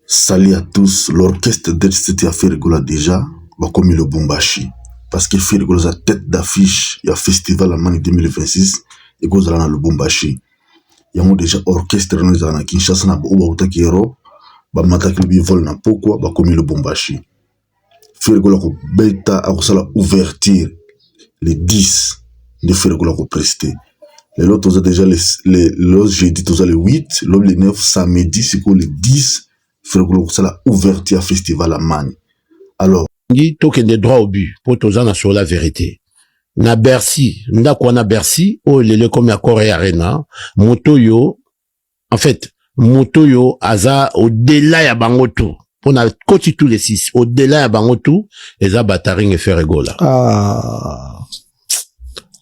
Salut à tous, l'orchestre Dead ya Ferre Gola déjà bakomi Lubumbashi parce que Ferre Gola aza tête d'affiche ya festival Allemagne 2026 ekozala na Lubumbashi. Yango déjà orchestre no ezala na Kinshasa na oyo bautaki Europe, bamataki lobi vol na pokwa, bakomi Lubumbashi. Ferre Gola akobeta, akosala ouverture le 10 nde Ferre Gola akoprester. Lelo toza déjà le jeudi, toza le 8, lobi le 9, samedi sikoyo le 10 Ferre Gola akosala ouverture ya festival Allemagne. Alors Ngi tokende droit au but mpo toza na sur la vérité. Na Bercy, ndako wana Bercy oyo lelo ekomi Accor Arena, moto oyo, en fait, moto oyo aza au-delà ya bango tout mpona koti tous les six, au-delà ya bango tout, eza Bataring Ferre Gola. Ah.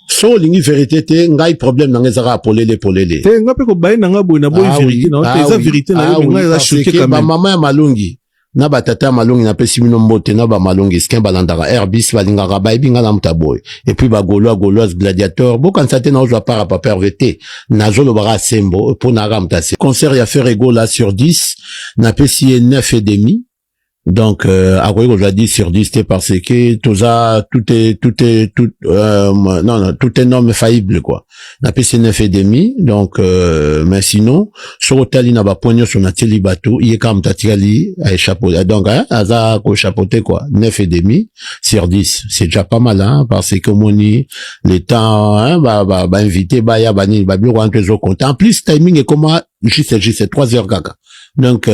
So olingi vérité te, ngai problème na ngai ezaka polele polele. Te, nga mpe kobaye na nga boye na boyi vérité na yo te. Eza vérité na yo, mais ngai eza choqué quand même. Bamama ya malongi na batata ya malongi, napesi bino mbote na bamalongi skin balandaka airbus, balingaka, bayebi nga na moto ya boye. Et puis Bagaulois, Gauloise, gladiateur, bokanisa te naozwa part ya papa Herve te. Nazolobaka sembo mpo nayaka moto ase. Concert ya Ferre Gola, sur 10 napesi ye 9 et demi. Donc akoki kozwa 10 sur 10 te parce que toza tout est tout non non, tout un homme faillible quoi. Napesi 9 et demi. Donc mais sinon soki otali na bapoint nyonso natieli bato, ye kaka moto atikali aéchappé. Donc hein, aza kochapeauter quoi. 9 et demi sur 10, c'est déjà pas mal, hein, parce que omoni le temps, hein, ba ba invité baya banini, babiloko wana to ezocompter. En plus timing ekoma juste 3 heures kaka. Donc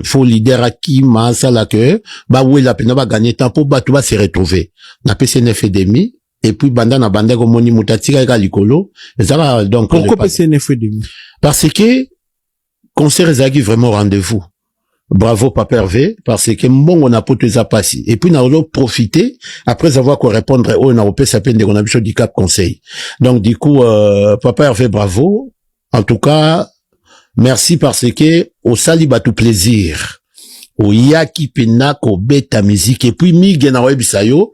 faut leader akima asala ke bawela mpena bagagner temps mpo bato base retrouver. Napesi 9 et demi. Et puis banda na banda komoni moto atikali kaka likolo ezalaka donc Pourquoi pesi 9 et demi? Parce que concert ezalaki vraiment rendez-vous. Bravo Papa Hervé, parce que mbongo na poto eza pasi. Et puis nazo profiter après avoir ko répondre oyo na kopesa pe ndeko na biso du Cap conseil. Donc du coup Papa Hervé, bravo. En tout cas merci parce que osali bato plaisir, oyaki mpena kobeta musique. Et puis mige na oyebisa yo,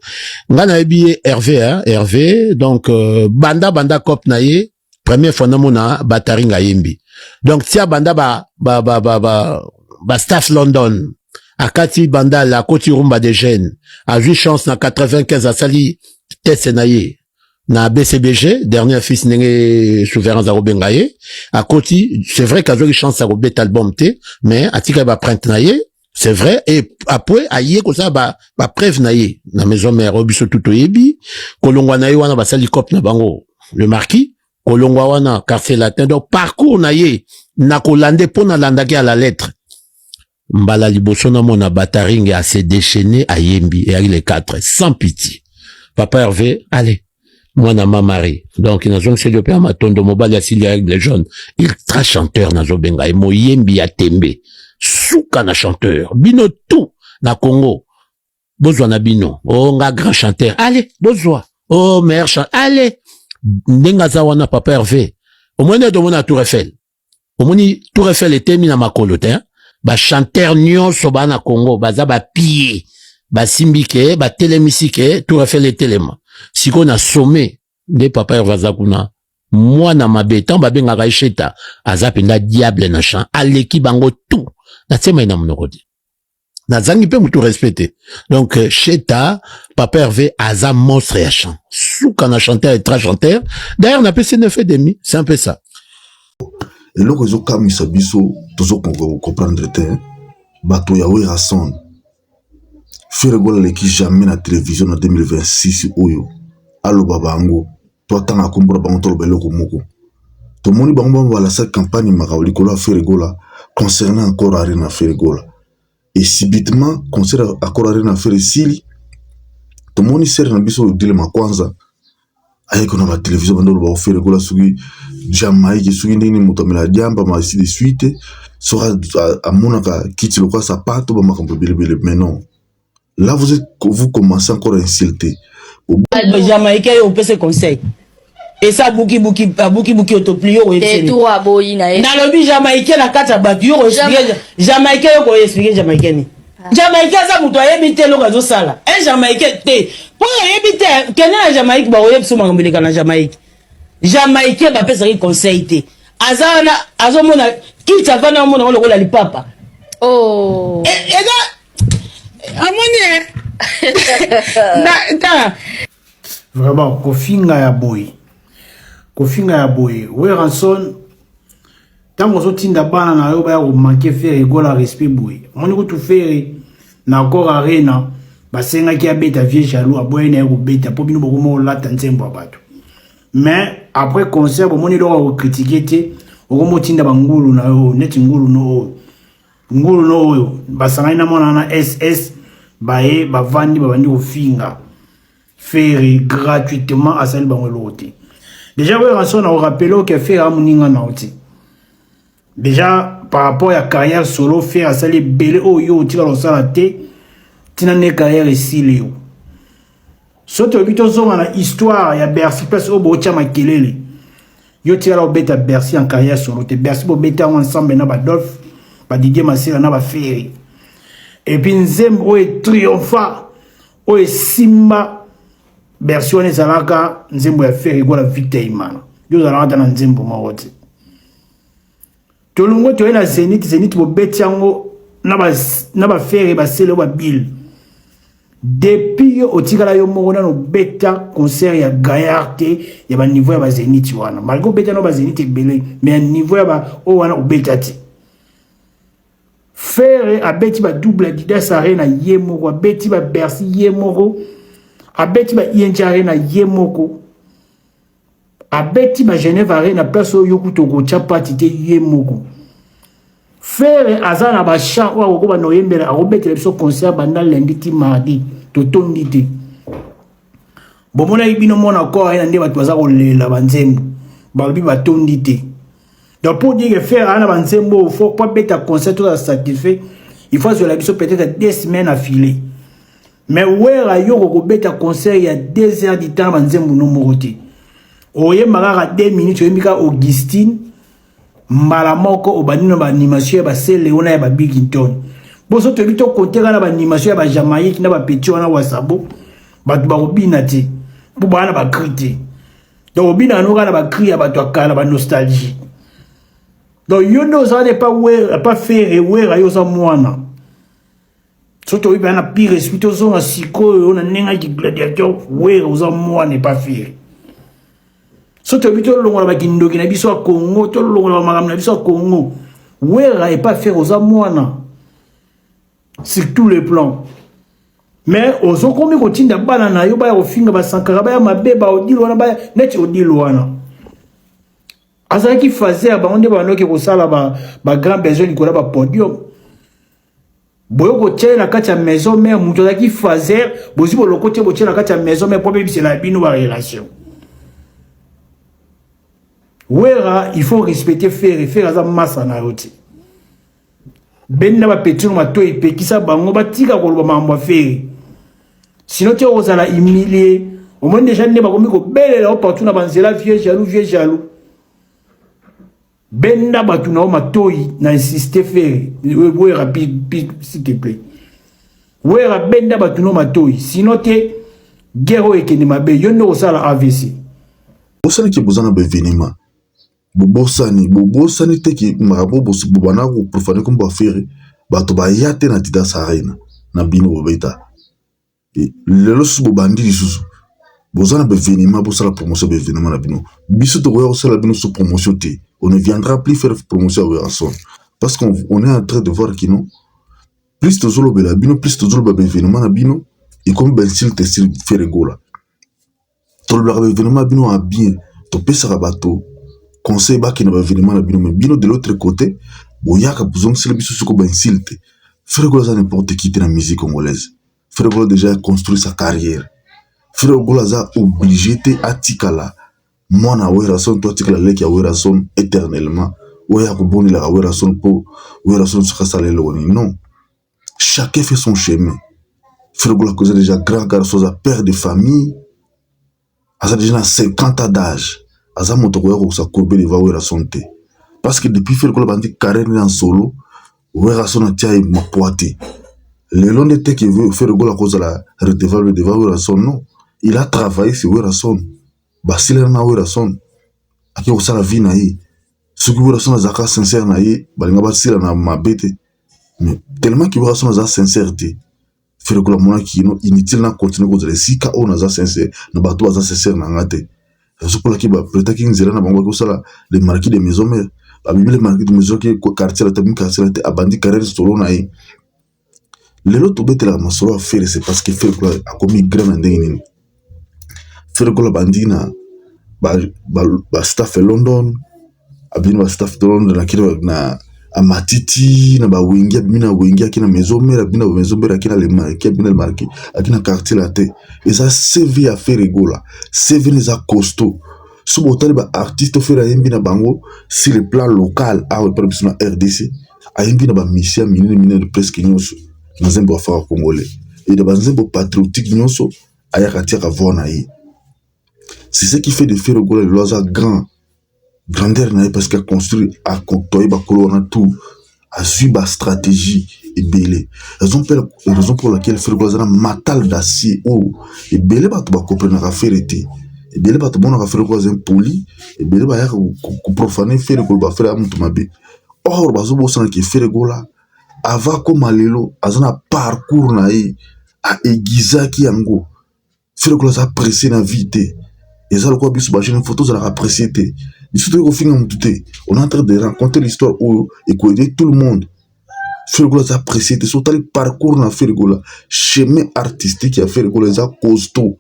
ngai nayebi ye Hervé, hein, Hervé. Donc banda banda cop na ye, première fois namona Bataringa ayembi. Donc tia banda ba staff London, akati Bandal, akoti Rumba des Jeunes, azwi chance na 95, asali test na ye na BCBG, dernier fils ndenge souverain aza kobenga ye, akoti. C'est vrai qu'azwaki chance ya kobeta album te, mais atikali baempreinte na ye, c'est vrai. Et après aye kosala bapreuve na ye na Maison Mère oyo biso tu toyebi. Kolongwa na ye wana, basali cope na bango le Marquis, kolongwa wana Quartier Latin. Donc parcours na ye na kolande mpo nalandaki à la lettre. Mbala liboso namona Bataringe ase déchaîné, ayembi, eyaki le 4 sans pitié. Papa Hervé, allez, mwana ma Marie. Donc nazongiseli yo mpe ya matondo. Mobali asili ya Aigle Jaune, ultra chanteur, nazobenga ye moyembi ya tembe, suka na chanteur. Bino tout na Congo bozwa na bino o oh, nga grand chanteur, allez bozwa o oh, meilleur chanteur, allez. Ndenge aza wana Papa Hervé, omoni ete omoni na Tour Eiffel, omoni Tour Eiffel etemi na makolo te. Bachanteur nyonso baa na Congo baza bapie, basimbi ke batelemisi ke Tour Eiffel etelema. Sikoyo na sommet nde Papa Herve aza kuna. Mwana mabe, ntango babengaka ye Sheta, aza mpenza diable na champ, aleki bango tout. Natie mai na monoko te, nazangi mpe motu respect te. Donc Sheta, Papa Hervé aza monstre ya chant, suka na chanteur, ultra chanteur. D'ailleurs napesi 9 et demi, c'est un peu ça. Eloko ezokamwisa biso, tozocomprendre te. Bato ya Werrason, Ferre Gola aleki jamais na télévision na 2026 oyo aloba bango to atanga nkombo na bango, toloba eloko moko. Tomoni bango bango balasa campagne makambo likolo ya Ferre Gola concernant Accor Arena. Ferre Gola et subitement concert Accor Arena Ferre esili, tomoni sere na biso Odile Makwanza ayeki na batelevizio, bando oloba Ferre Gola soki Jamaïque, soki ndenge nini, moto amela diamba, ma ainsi de suite, soki amonaka kiti lokola sapato, bamakambo ebelebele. Mais non, là vous êtes, vous commencez encore à insulter. Jamaïcain oyo opesa conseil esa abuki-buki, abuki-buki otopli yo. Tour aboyi na ye. Nalobi Jamaïcain na kati ya bato, yo koexpliquer Jamaïcain, yo koexpliquer Jamaïcain ni Jamaïcain aza moto ayebi te eloko azosala. Un Jamaïcain te, mpo oyebi te, kende na Jamaïque, bakoyebi so makambo eleka na Jamaïque. Jamaïcain bapesaki conseil te, aza wana azomona kiti, avanda, omona ngo lokola lipapa. Oh. Eza amoni eh. Na ta. Vraiment kofinga ya boye. Kofinga ya boye. Werrason ntango ozotinda bana na yo baya komanke Ferre Gola respect boye. Omoni kutu Ferre na Accor Arena basengaki abeta vieux jaloux aboyai na ye kobeta mpo bino bokoma olata nzembo ya bato. Mais après concert bomoni eloko ya kokritike te, okoma otinda bangulu na yo neti ngulu no oyo ngulu no oyo basangani na mwana wana ss baye bavandi babandi kofinga Ferre gratuitement, asali bango eloko te. Déjà Werrason akorapele oke Ferre amoninga na yo te. Déjà par rapport ya carrière solo, Ferre asali ebele oyo yo otikala kosala te, ntina nde carrière esili yo. So toyebi tozonga na histoire ya Bercy, place oyo bootya makelele, yo tikala obeta Bercy en carrière solo te. Bercy bobeta yango ensemble na badolphe, badidier Masela na baFerre. Et puis nzembo oyo etriompha, oyo esimba Bercy wana, ezalaka nzembo ya Ferre Gola, Victor Imana. Yo ozalaka ata na nzembo moko te. Tolongo toye na Zénith. Zénith bobeti yango na baFerre, basele oyo babile. Depuis yo otikala yo moko nano obeta concert ya gaillard te, ya baniveau ya bazénith wana. Malgré obeta no bazénith ebele, mais ya niveau ya ba oyo wana obeta te. Ferre abeti badouble Adidas Arena ye moko, abeti baBercy ye moko, abeti ba ING Arena ye moko, abeti ba Genève Arena, place oyo yo kutu okotya pati te, ye moko. Ferre aza na bachamp oyo akokoba na oyembela, akobetela biso concert banda lundi ti mardi, totondi te. Bomonaki bino mona Accor Arena nde bato baza kolela banzembo, balobi batondi te. Donc pour dire que Ferre aza na banzembo oyo faut po abeta concert tozala satisfait, il faut azwela biso peut-être 2 semaines affilées. Mais Wera, yo kokobeta concert ya 2 heures du temps na banzembo no moko te. Oyemba kaka 2 minutes, oyembi kaka Augustine mbala moko, obandi na baanimation ya basele wana ya babigington. Boso toyebi tokonte kaka na baanimation ya bajamaïque na bapeti wana wasabo, bato bakobina te mpo baa na bacri te. Donc obina no kaka na bacri ya bato ya kala, banostalgie. Donc yo nde ozala ne pa Ferre. Wera, yo oza mwana. So toyebi na pire esprit, tozonga sikoyo na ndenge aki gladiateur. Wera, oza mwana epa Ferre. So toyebi tolongola bakindoki na biso ya Congo, tolongola bamakambo na biso ya Congo. Wera, epa Ferre oza mwana sur tous les plans. Mais ozokomi kotinda bana na yo baya kofinga basankara, baya mabe, baodile wana, baya neti odile wana azalaki phase ya bango nde bandoki kosala bagrand besoin likolo ya bapodium. Boyo kotia ye na kati ya maison mère. Moto azalaki faser, bozwi boloko tie, botie na kati ya maison mère mpo bebisela bino barelation. Wera, il faut respecter Ferre. Ferre aza masa na yo te. Benda bapetino matoi, epekisa bango batika koloba makambo ya Ferre, sinon te ozala humilie. Omoni déjà nde bakomi kobelela o partout na banzela: "Vieux jaloux, vieux jaloux." Benda bato na yo matoi na insiste. Ferre, Wera, s'il te plaît, Wera, benda bato no matoi, sinon te guerre oyo ekende mabe, yo nde kosala AVC. Bosalaki, boza na baévénement, bobosani, bobosani te ke makambo bobanda koprofane kombo baFerre, bato baya te na Adidas Arena na bino bobeta. Lelo susu bobandi lisusu, boza na baévénement, bosala promotion ya baévénement na bino. Biso tokoya kosala bino so promotion te. On ne viendra plus faire promotion ya Werrason parce qu'on on est en train de voir kino plus tozolobela bino, plus tozoloba baévénement na bino, ekomi bainsulte sur Ferre Gola. Tolobelaka baévénement na bino ya bien, topesaka bato conseil bakende baévénement na bino, mais bino de l'autre côté boyaka bozongisela biso soko bainsulte. Ferre Gola aza n'importe qui te na musique congolaise. Ferre Gola déjà construit sa carrière. Ferre Gola aza obligé te atikala mwana Werrason to atikala leki ya Werrason éternellement, oyo akobondelaka Werrason mpo Werrason soki asala eloko nini. Non, chacun fait son chemin. Ferre Gola akoza déjà grand garçon, aza père de famille, aza déjà na 50 ans d'âge. Aza moto akoya kokosa kobe devant Werrason te, parce que depuis Ferre Gola bandi carrière na solo, Werrason atia ye mapwa te. Lelo nde te ke Ferre Gola akozala redevable devant Werrason. Non, il a travaillé sur Werrason, basilana na Werrason, ake kosala vie na ye. Soki Werrason azalaka sincère na ye, balinga basila na mabe te. Mais tellement que Werrason aza sincère te, Ferre Gola amonaki no inutile na continuer kozala esika oyo naza sincère na bato baza sincère na nga te. Raison pour laquelle bapretaki nzela na bango bakosala le marquis de maison mère, babimi le marquis de maison ke quartier la te, abimi quartier la te, abandi carrière solo na ye. Lelo tobetelaka masolo ya Ferre, c'est parce que Ferre Gola akomi grand na ndenge nini. Ferre Gola abandi na ba staff ya London, abimi na ba staff de London, akei na amatiti na bawenge, abimi na wenge, aki na maison mère, abimi na maison mère, aki na le marquis, abimi na le marquis, aki na quartier la te. Eza CV ya Ferre Gola, CV eza costaud. So botali ba artiste Ferre ayembi na bango sur le plan local awa epai biso na RDC, ayembi na bamisia minene minene presque nyonso na nzembo afaka congolais e na banzembo patriotique nyonso ayaka atiaka voix na ye. C'est ce qui fait de Ferre Gola lelo aza grand, grandeur na ye, parce que aconstruire, akotoye bakolo wana tout, azwi bastratégie ebele. Raison pour laquelle Ferre Gola aza na mental d'acier oyo ebele bato bakomprenaka Ferre te. Ebele bato monaka Ferre Gola aza impoli, ebele bayaka koprofaner Ferre, koloba Ferre ya moto mabe. Or bazobosana ke Ferre Gola avant akóma lelo aza na parcours na ye, aegizaki yango. Ferre Gola aza pressé na vie te. Eza lokola biso bajeune, faut tozalaka pressé te. Biso toyei kofinga motu te, on est en train de raconter l'histoire oyo ekoaider tout le monde. Ferre Gola aza pressé te. So otali parcours na Ferre Gola, chemin artistique ya Ferre Gola eza costaud.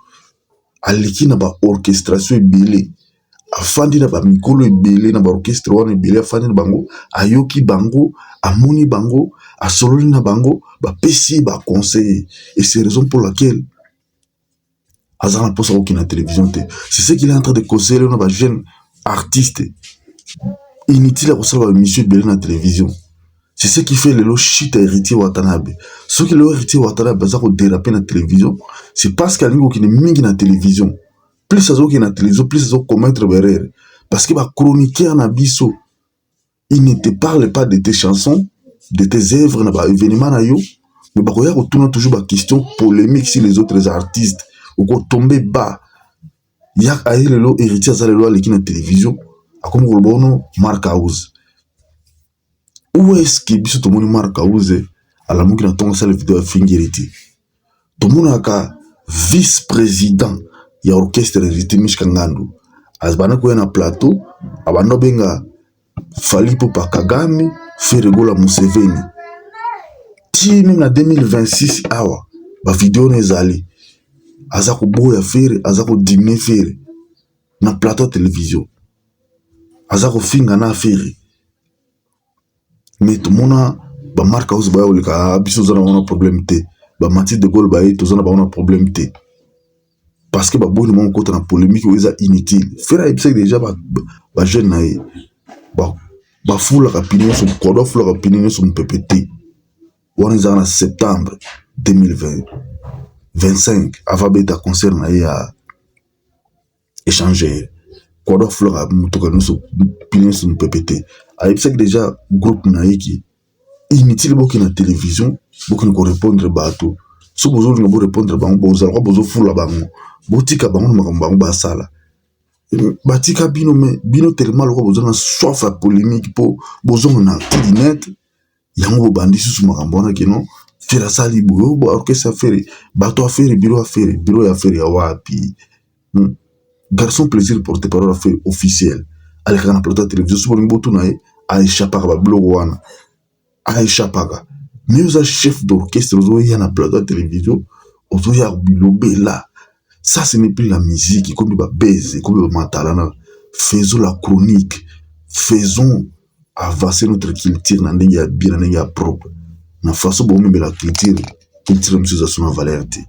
Aleki na baorchestration ebele, afandi na bamikolo ebele na baorchestre wana ebele, afandi na bango, ayoki bango, amoni bango, asololi na bango, bapesi ye baconseil. Et c'est raison pour laquelle aza na mposa kokende na télévision te. C'est ce qu'il est en train de conseiller na bajeune artiste: inutile ya kosala baémission ebele na télévision. C'est ce qui fait lelo shit ya Héritier Watanabe. Soki lelo Héritier Watanabe aza kodéraper na télévision, c'est parce que alingi kokende mingi na télévision. Plus azokende na télévision, plus azocommettre baerreur, parce que bachroniqueur na biso, il ne te parle pas de tes chansons, de tes œuvres, na baévénement na yo, mais bakoya kotuna toujours baquestion polémique sur les autres artistes, okotombe bas. Ya aye lelo, Héritier aza lelo aleki na télévision, akomi koloba ono Mark House. Où est-ce que biso tomoni Mark House alamuki na ntongo asala video afingi Héritier? Tomonaka vice président ya orchestre Héritier, Mishka Ngandu, abanda koya na plateau, abanda obenga Fally Ipupa Kagame, Ferre Gola Museveni. Ti même na 2026 awa bavideo wana ezali, aza koboya Ferre, aza kodiminuer Ferre na plateau ya télévision, aza kofinga na Ferre. Mais tomona bamark House baya koleka, biso toza na bango na problème te. Bamati de Gaulle baye, toza na bango na problème te, parce que baboyi na bango kota na polémique oyo eza inutile. Ferre ayebisaki déjà bajeune na ye, bafulaka pine nyonso, kodo afulaka pine nyonso mopepe te. Wana ezaka na septembre 2025, avant beta concert na ye ya échangeur. Kodo afulaka motuka nyonso, pine nyonso mopepe te. Ayebisaki déjà groupe na ye ki inutile bokende na télévision, bokende korépondre bato. So bozolinga borépondre bango, bozala kwa bozofula bango, botika bango na makambo bango basala, batika bino. Mais bino tellement lokola boza na soif ya polémique mpo bozonga na kidi net yango, bobandi susu makambo wana keno Ferre asali boye, orchestre ya Ferre, bato ya Ferre, bureau ya Ferre. Bureau ya Ferre ya wapi? Garçon Plaisir, porte parole ya Ferre officiel, alekaka na plateau ya télévision. So bolingi botuna ye, aéchappaka babiloko wana, aéchappaka. Mais oza chef d'orchestre, ozoya na plateau ya télévision, ozoya bilobela. Ça, ce n'est plus la musique, ekomi babese, ekomi bamatalana. Faisons la chronique, faisons avancer notre culture na ndenge ya bien, na ndenge ya propre. Na façon bomemela culture, culture mosusu eza so na valeur te.